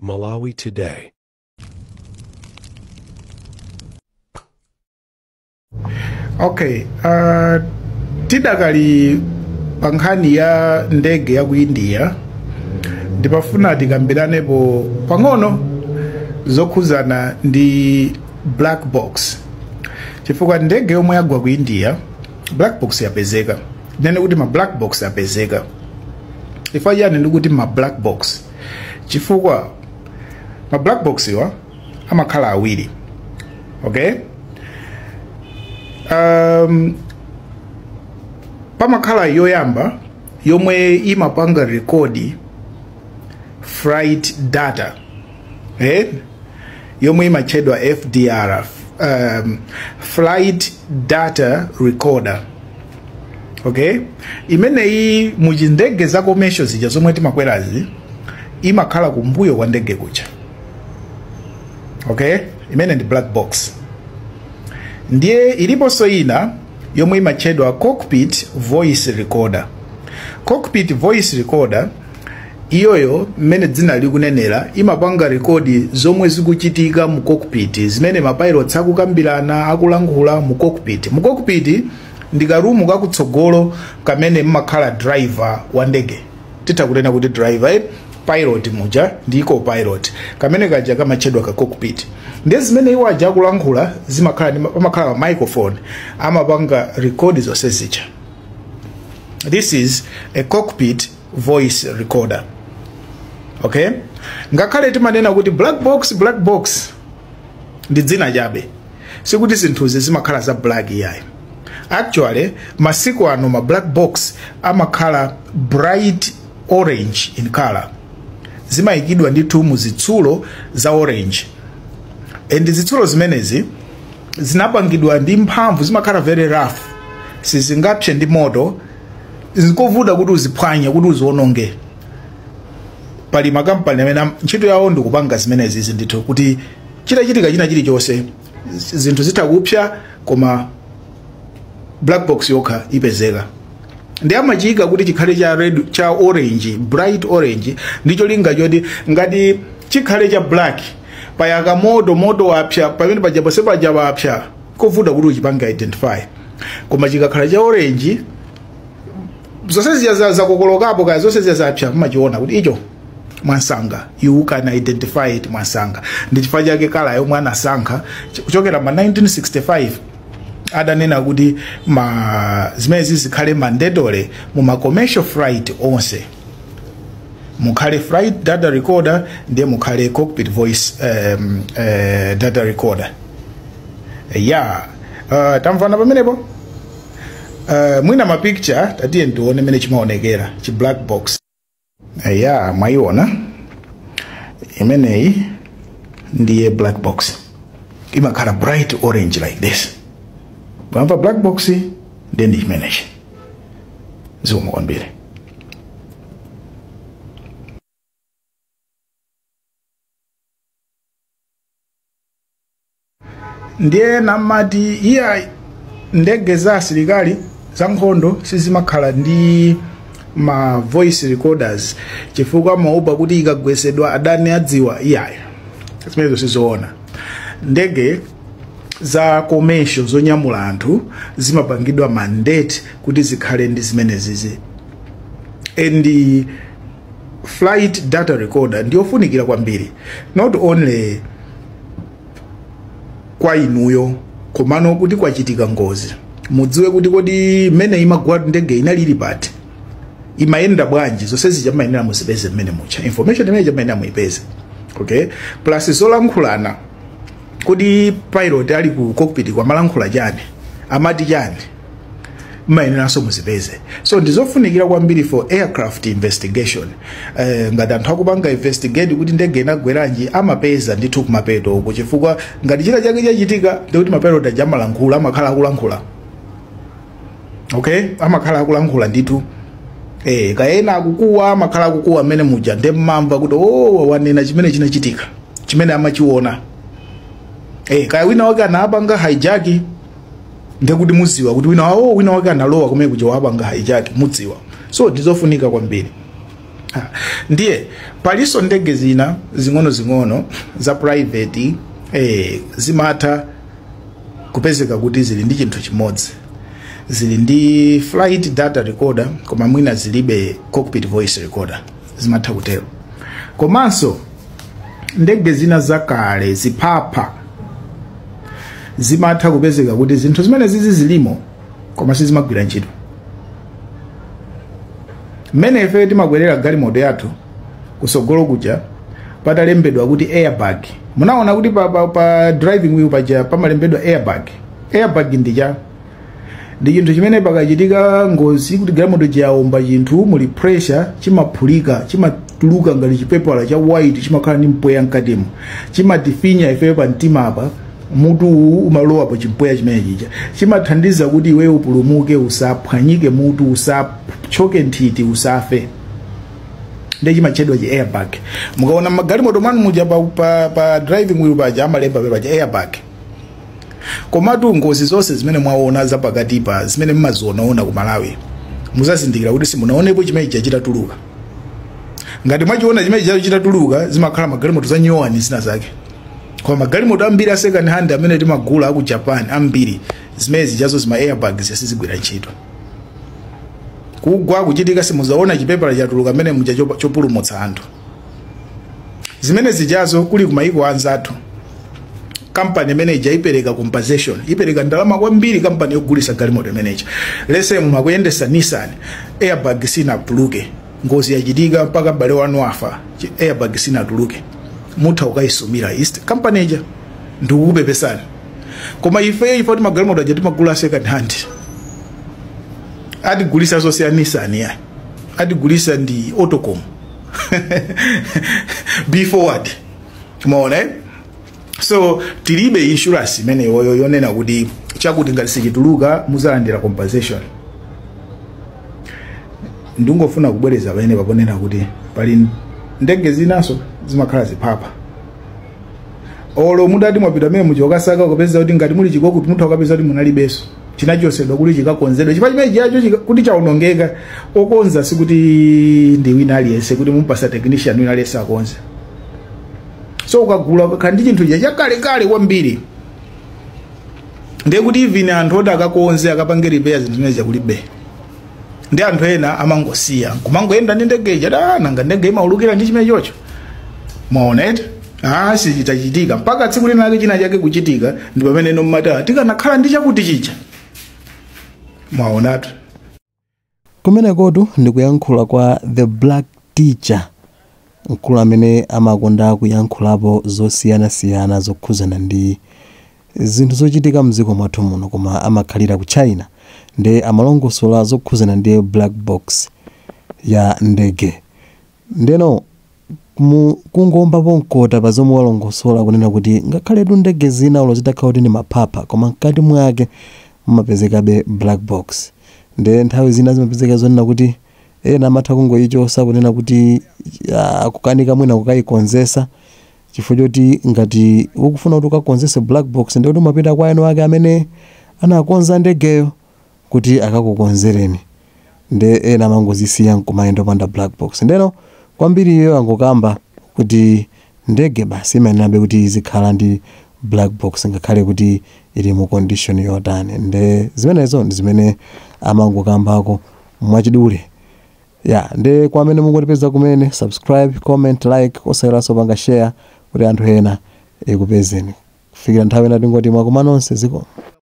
Malawi Today. Okay, tidakali pa nkhani ya ndege ya ku India, ndimafuna tikambiranepo pang'ono zokhuzana ndi black box, chifukwa ndege yomwe yagwa ku India, black box yapezeka. Nene kuti ma black box apezeka. Chifukwa chani ndikuti ma black box? Chifukwa ma black box iwa amakhala awiri. Okay? Pamakhala yoyamba yomwe imapanga record flight data, yomwe imatchedwa FDR, flight data recorder. Okay, imeneyi muchindege za commercial zija zomwe timakwerazi imakhala kumbuyo kwa ndege kucha. Okay, imene ndi black box. Ndiye iliponso ina yomwe imatchedwa cockpit voice recorder. Cockpit voice recorder iyoyo, mmene dzina likunenera, imapanga record zomwe zikuchitika mu cockpit, zimene mapilots akukambirana, akulankhula mu cockpit. Mu cockpit ndi karumu kakutsogolo kamene mmakhala driver wa ndege. Titha kunena kuti driver, pilot muja ndi co-pilot, kamene kaja kamatchedwa ka cockpit. Ndiye zimene iwo aja akulankhula zimakhala, pamakhala microphone, amapanga record zonse zija. This is a cockpit voice recorder. Okay, ngakhale timanena kuti black box, black box ndi dzina chabe, sikuti zinthuzi zimakhala za black iyayi. Actually masiku ano ma black box amakhala bright orange in color, zimayikidwa ndithu mu zitsulo za orange, and zitsulo zimenezi zinapangidwa ndi mphamvu, zimakhala very rough, sizingapse ndi moto, zikovuta kuti uziphwanye, kuti uziononge. Pali makampani amene ntchito yawo ndikupanga zimenezi ndithu, kuti chitachitika china chilichonse, zinthu zitha kupsa koma black box yokha ipezeka. Ndi amachiyika kuti chikhale cha red, cha orange, bright orange, ndicho linga choti ngati chikhale cha black, payaka moto, moto wapsa pamene paja, pose paja wapsa, kovuta kuti uchipange identify. Koma chikakhala cha orange, zonse ziya zakokolokapo, kaya zonse ziya zapsa, mumachiona kuti icho mwansanga, you can identify it mwansanga. Ndi chifukwa chake color yomwe anasankha kuchokera ma 1965 adanena kuti ma zimenezi zikhale mandatory mu ma commercial flight onse, mukhale flight data recorder, ndiye mukhale cockpit voice data recorder. Ya, tamvana pamenepo. Mwina ma picture tatiye ndione mene chimaonekera chi black box. Ya, mwayiona imeneyi ndiye black box, imakhala bright orange like this. Pamva black box ndiye ndi chimenechi. Zikomo kwambiri. Ndiye namati iya ndege za asilikali za nkhondo sizimakhala ndi ma voice recorders chifukwa maopa kuti ikagwesedwa adani adziwa. Iyayo, zimenezo sizoona. Ndege za commercial zonyamula anthu zimapangidwa mandate kuti zikhale ndi zimenezizi, and flight data recorder ndiyofunikira kwambiri, not only kwa inuyo, komano kuti kwachitika ngozi mudziwe kuti kodi mmene imagwa ndege inali pati, imayenda bwanji, zonse zija mayenera muzipeze mmene mucha information imene chamayenera muipeze. Okay, plus zolankhulana kuti pilot ali ku cockpit kwamalankhula chani, amati chani, mayeneranso muzipeze. So ndizofunikira kwambiri for aircraft investigation. Ngati anthu akupanga investigate kuti ndege inagweranji, amapeza ndithu kumapeto uko, chifukwa ngati china chake chachitika ndikuti mapilot aja amalankhula, amakhala akulankhula. Okay, amakhala akulankhula ndithu. Kaena akukuwa, amakhala akukuwa mmene muja, ndi mmamva kuti oh, wanena chimene chinachitika, chimene amachiona. Kaya wina wake anapanga hijack, ndekuti mudziwa kuti wina, oh, wina wake analowa kumene kuja wapanga hijack, mudziwa. So ndizofunika kwambiri. Ndiye palinso ndege zina zing'ono-zing'ono za private, zimatha kupezeka kuti zili ndi chinthu chimodzi, zili ndi flight data recorder, koma mwina zilibe cockpit voice recorder, zimatha kutero. Komanso ndege zina zakale, ziphapha, zimatha kupezeka kuti zinthu zimene zizi zilimo koma sizimagwira ntchito. Mmene ife timakwerera galimoto yathu, kusogolo kuja patalembedwa kuti airbag, munaona kuti pa driving wheel paja pamalembedwa airbag. Airbag ndi chinthu chimene pakachitika ngozi kuti galimoto chiyawomba chinthu, muli pressure, chimaphulika, chimatuluka ngati chipepala cha white, chimakhala ndi mpweya mkatimo, chimatifinya ifeyo pa mtima apa, mutu uwu umalowa pa chimpweya chimene chija, chimathandiza kuti iweyo upulumuke, usaphwanyike mutu, usachoke nthiti, usafe. Ndiye chimatchedwa chi airbag. Mukaona magalimoto mwanu muja pa driving wheel paja amalemba paja airbag. Komatu ngozi zonse zimene mwaona zapakatipa, zimene mmazionaona ku Malawi, muzazindikira kuti simunaonepo chimene chitatuluka. Ngati mwachiona chimene chitatuluka, zimakhala magalimoto za nyowani zina zake. Koma magalimoto ambiri a second hand amene timagula aku Japan ambiri, zimene zijazo zima airbags sizigwira ntchito. Kugwa kuchitika, simuzaona chipepala chatuluka amene muja chopulumutsa anthu. Zimene zijazo kuli kumayiko anzathu, kampani imene ija ipereka compensation, ipereka ndalama kwambiri kampani yogulisa galimoto imeneja. Lese mumakuyendesa Nissan, airbag sinatuluke, ngozi yachitika mpaka m'bale wanu afa, airbag sinatuluke, mutha ukayisumira east kampani ija ndikukupepesani. Koma ife kuti magalimoto aja timagula second hand, atigulisa zonse ya Nissan ya atigulisa ndi Autocom, be forward, umaona, eh? So tilibe insurance imene yoyo yonena kuti chakuti ngati sichituluka muzalandira compensation. Ndingofuna kubwereza pamene paponena kuti pali ndege zinaso zimakhala ziphapha. Olo mudati mwapita amene muja ukasaka, ukapeza kuti ngati muli chikoku, mutha ukapeza kuti munalibenso, chinachosedwa kuti chikakonzedwe. Chifukwa chimene chiyacho kuti chaonongeka, okonza sikuti ndi wina aliyense kuti mupasa technician wina aliyense akonze. So ukagula, ukakhala ndi chinthu chakalekale kwambiri, ndiye kuti even anthu oti akakonze, akapange repair zinthu zimene chakulibe, ndi anthu ena amangosiya kumangoyenda ndi ndege ija. Da nanga ndege imaulukira ndi chimene chocho, mwaona eti? Ah, sichitachitika mpaka tsiku lina lake china chake kuchitika, ndi pamene ino mmati, "Ah, tikanakhala ndi chakuti chija." Mwaonatu. Kumenekotu ndikuyankhula kwa The Black Teacher, mkulu amene amakonda kuyankhulapo zosiyanasiyana zokhuzana ndi zinthu zochitika mdziko mwathu muno, koma amakhalira ku China. Ndi amalongosola zokhuzana ndi black box ya ndege. Ndeno kungombapo mkota pa zomwe walongosola, kunena kuti ngakhaletu ndege zina ulo zitakhala kuti ndi maphapha, koma mkati mwake mumapezekabe black box. Nde nthawi zina zimapezeka zonena kuti ena amatha kungoyichosa, kunena kuti kukanika mwina kukayikonzesa, chifukwa choti ngati ukufuna kuti ukakonzese black box, ndikuti umapita kwa eni ake amene anakonza ndegeyo kuti akakukonzereni. Nde ena amangozisiya nkumayenda opanda black box. Ndeno kwambiri iyo angokamba kuti ndege basi imayenerabe kuti izikhala ndi black box ngakhale kuti ili mu condition yotani. Nde zimenezo ndi zimene amangokambako mwachidule ya. Nde kwa amene mungotipeza kumene, subscribe, comment, like, osayiwalanso panga share kuti anthu ena ikupezeni. Kufikira nthawi ina tingoti mwakoma nonse, zikomo.